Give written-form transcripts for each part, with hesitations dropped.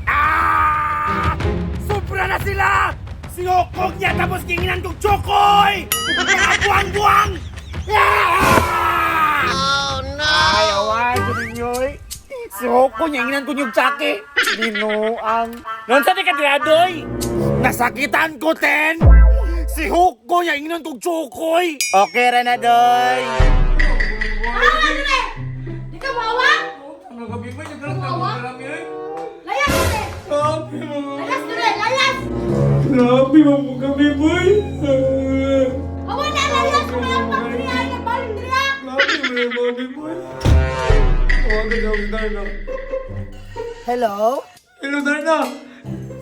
Ah! Sobra na sila! Sinukog niya tapos kinginan kong chokoy! Mga buwang-buwang! Ah! Oh no! Ay, away, ninyoy. Sihoko niya, inginan ko niyong tsake. Binuang. Noon sa di ka diradoy! Nasakitan ko, ten! Si Hoko niya, inginan kong chokoy! Okay ra na, doy! Ah, dire! Di ka mawa? Mawa? Layas dire! Layas dire, layas! Grabe mo kami, boy. Awa na layas mga pagdiri ay nagbalin dire. Grabe mo mami, boy. Tawagan niyo ako si Darna. Hello? Hello, Darna.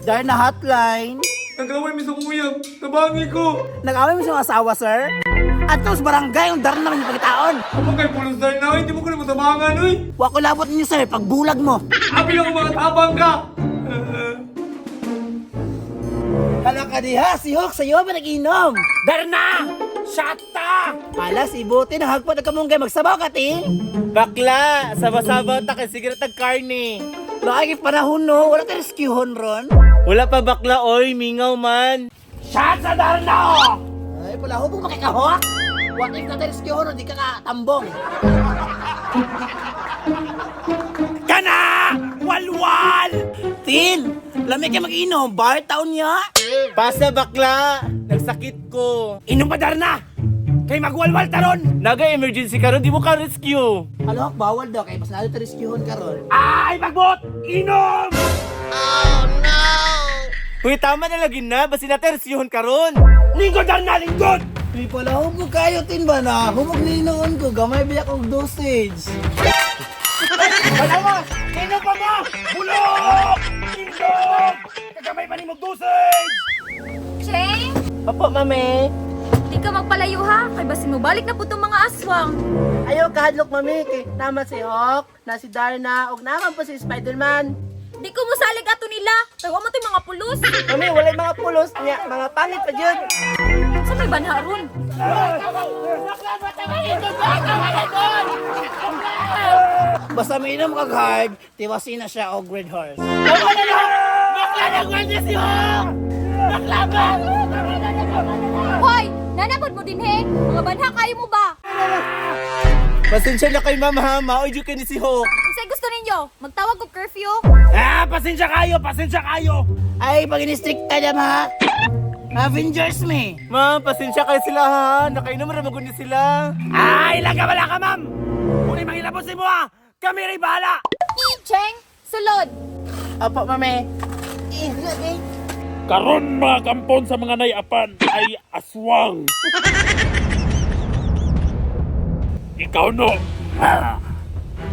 Darna Hotline. Nag-away mi sa kuya. Tabangi ko. Nag-away mo sa mga asawa, sir? At sa barangay, ang darna naman yung pagkitaon. Ako kay pulos, Darna. Hindi mo ko na matabangan, uy. Wa ko labot ninyo, sir, pagbulag mo. Abi lang mga tabang ka. Hala ka diha, si Hawk, sa'yo ba nag-inom? Darna! Shata! Hala, si Buti, nahagpot na kamunggay, magsabaw ka, ting. Bakla! Sabasabaw ta kay sige tag karne. Lagi panahon, no? Wala tayo rescuehon ron. Wala pa bakla, oy, mingaw man. Shot sa Darna! Ay, pala, hubog makikahok. What if na tayo rescuehon, di ka katambong. Kana! Walwal! Tin, lamig ka mag-inom, bar taon niya. Basta bakla! Nagsakit ko. Inom pa, Darna! Kay magwalwal taron! Naga emergency karon, di mo ka rescue. Hala, Hawk, bawal daw, kay mas lalo tayo rescuehon karon. Ay, magbot! Inom! Oh no! Uy, tama na lagi na, basta natin rescuehon karon. Lingkod, Darna! Lingkod! Ay, pala, hubog kayo, tin ba na? Hubog ninoon ko, gamay biyak og dosage. Wala mo! Inom pa mo! Bulok! Lingkod! Kagamay pa ni mong dosage! Cheng, Opo, mami. di ka magpalayo ha, kay basin mo balik na po tong mga aswang. Ayaw kahadlok mami kay tama si Hawk, na si Darna ug naman po si Spider-Man. Di ko mosalig ato nila, kay wa man to'y mga pulos. Mami, walay mga pulos niya, mga pangit pa jud. Sa may banha ron? Basta may inom kag hard, tiwasin na siya og red horse. Bakla nagwal niya si Hawk! Bakla ba? Hoy, nanapod mo din he. Mga banha kayo mo ba? Pasensya na kay ma'am ha, maoy jud kay ni si Hawk. Unsay gusto ninyo? Magtawag og curfew? Ah, pasensya kayo! Pasensya kayo! Ay, pag in-strict ka dyan, ha? Avengers me! Ma'am, pasensya kayo sila ha. Nakainom ra magud ni sila. Ay, lang ka wala ka, ma'am! Kung mangilabot si mo, ha! Kami rin bahala! Cheng, sulod. Opo, mami. Karon mga kampon sa mga nayapan ay aswang. Ikaw no.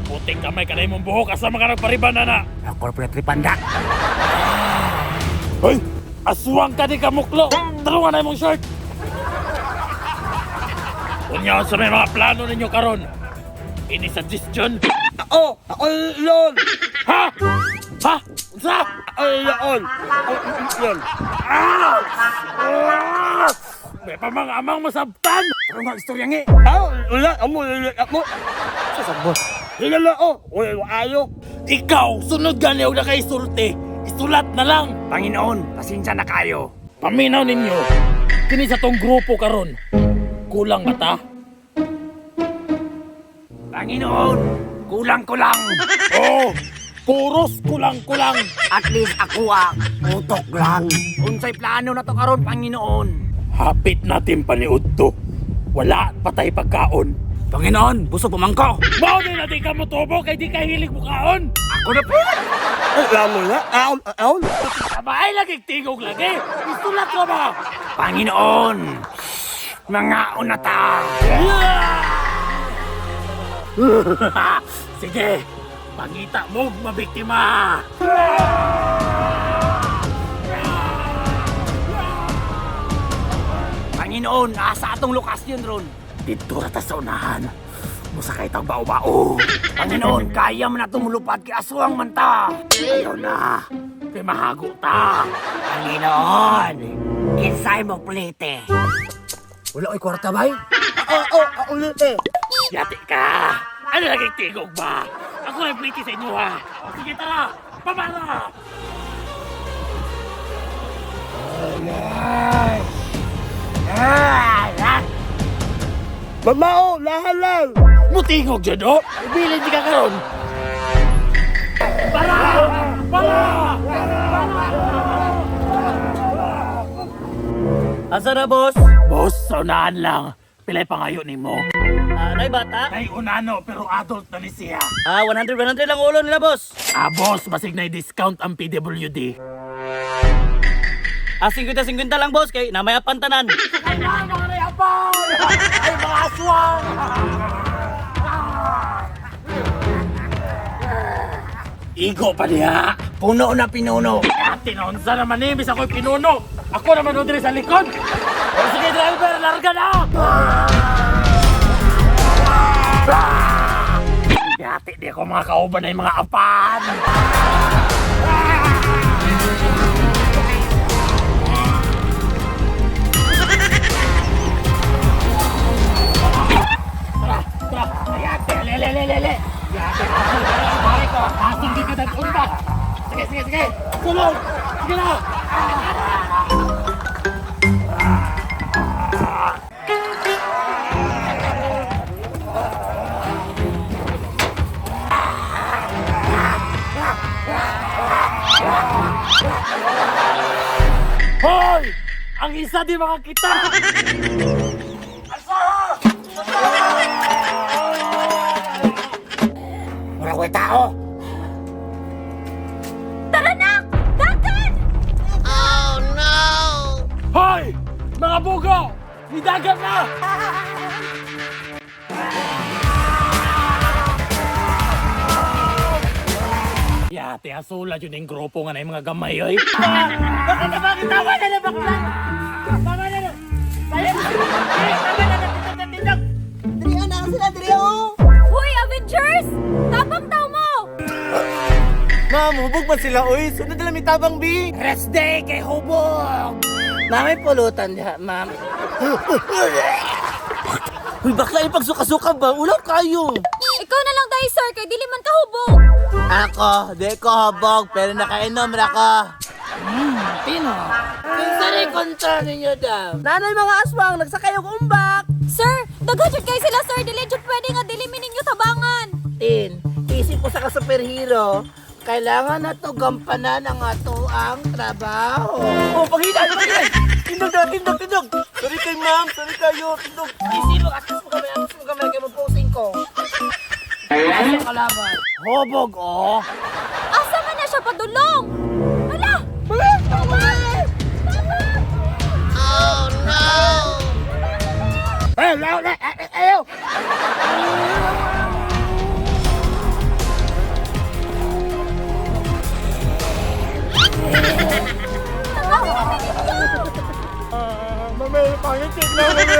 Puting kamay kanay mong buhok asa mga nagpariban na na. Corporate tripanda. Hoy, aswang ka di ka muklo. Tarungan na imong shirt. Unya sa may mga plano ninyo karon. Ini suggestion? Ako, ako lol. Ha? Ha? Unsa? Ako lol. Lol. Ah! Ah! May pamang-amang masabtan. Pero nga, istorya nga eh. Ah, wala amo wala ako. Sasabot. Hilala oh, wala ayo. Ikaw, sunod gani og nakaisulti. Isulat na lang. Panginoon, pasensya na kayo. Paminaw ninyo, kini sa tong grupo karon. Kulang ba ta? Panginoon, kulang-kulang. Oh, puros kulang-kulang. At least ako ah, utok lang. Unsay plano na to karon, Panginoon? Hapit natin paniud to. Wala patay pagkaon. Panginoon, busog pumangko. Mao ni na di ka motubo kay di ka hilig mukaon. Ako na po. Wala mo na. Aon, aon. Abay lagi tingog lagi. Isulat ko ba? Panginoon, mga unata. Sige, pangita mo mabiktima. Panginoon, asa atong lokasyon ron? Dito ra ta sa unahan. Musa kay tag bao-bao. Panginoon, kaya man na tumulupad kay aswang man ta. Ayaw na. Kay mahago ta. Panginoon, kinsay mo plite. Wala oy kwarta bay? Oo, ako lol. Yati ka. Ano lagi tigog ba? Ako rin pliti sa inyo ha. O, sige tara, pamara! Mamao, lahan lang! Mutingog dyan, oh! Ibilin di ka karon! Para! Para! Asa na, boss? Boss, sa unahan lang. Pilay pangayo nimo. Ah, nay bata? Nay unano pero adult na ni siya. Ah, 100, 100 lang ulo nila, boss. Ah, boss, basig na discount ang PWD. Ah, 50, 50 lang, boss. Kay namaya pantanan. Ay, mga nayapan! Ay, mga aswang! Igo pa niya! Puno na pinuno. Ate, naunsa naman eh, bis ako'y pinuno! Ako naman o diri sa likod! O sige, driver, larga na! Yati, di ako mga kauban ay mga apan! Tara, tara! Yati, le, le, le, le, le! Yati, pare ko, asong di ka ba? Sige, sige, sige! Sulong! Sige na! Hoy! Ang isa di makakita! Wala ko'y tao. Tara na! Dagan! Oh no! Hoy! Mga bugo! Nidagat na! Yate, asula yun yung grupo nga na yung mga gamay, oy. Bakit na bakit? Tama na na bakla! Tama na na! Tama na na! Tindog, tindog! Diri na sila, diri oh. Hoy, Avengers! Tabang daw mo! Ma'am, hubog man sila oy. Sunod na lang may tabang bi. Rest day kay hubog. Mami pulutan diha, ma'am. Uy, bakla yung pagsuka-suka ba? Ulaw kayo. Ikaw na lang dahil, sir, kay dili man kahubog. Ako, di ko hubog, pero nakainom ra ko. Tino. Kinsa rin kontra ninyo daw? Nanay mga aswang, nagsakay og umbak! Sir, daghan jud kay sila, sir. Dili jud pwede nga dili mi ninyo tabangan. Tin, isip ko sa ka superhero, kailangan na to gampanan ang ato ang trabaho. Oh, panghilan, panghilan. Tindog na, tindog, tindog. Sorry kay ma'am, sorry kayo, tindog. Isip mo, atas mo kamay, atas mo kamay, kaya mo-posing ko. Asa kalaban? Hubog oh. Asa man na siya padulong? Hala! Tabang! Tabang! Oh no! Ay, law, la, ay, ay, ayaw. Tabangin na ninyo! Mami, pangitik na mami.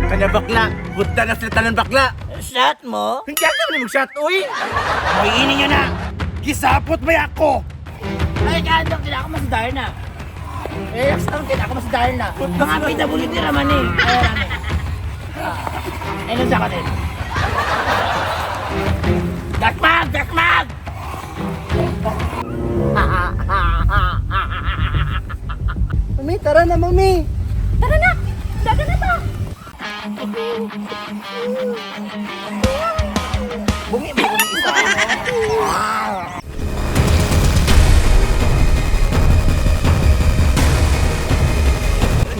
Kana bakla, punta na sila tanan bakla. Shot mo? Hindi ako naman mag-shot, uy. Hoy, ini nyo na. Gisapot ba ako? Ay, kaandok, din ako mas Darna. Relax lang din ako mas Darna. Mga PWD raman eh. Ay, rami. Ah. Ay, nasa ka din. Dakmag! Dakmag! Mami, tara na, mami. Tara na! Dagan na ta! Bungi mo kung isa.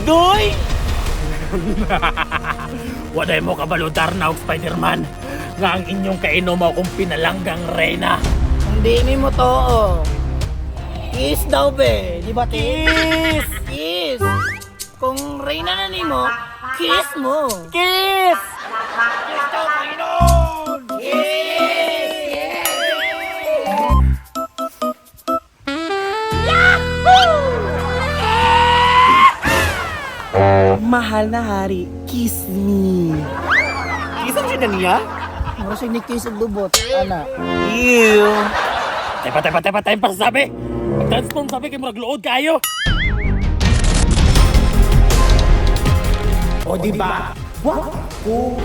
Doy! Waday mo kabaludar na og Spider-Man. Nga ang inyong kainom akong pinalanggang reyna. Hindi mi mo to, oh. Kiss daw, be. Di ba, Kiss! Kiss! Kung reyna na nimo, kiss mo. Kiss! Kiss daw, Panginoon! Kiss! Mahal na hari, kiss me. Kiss ang na niya? Mura siya ni kiss og lubot, ana. Ew. Tepa, tepa, tepa, time pa sabi. Pag-transform sabi kay murag luod kayo. O di ba? Wa ko.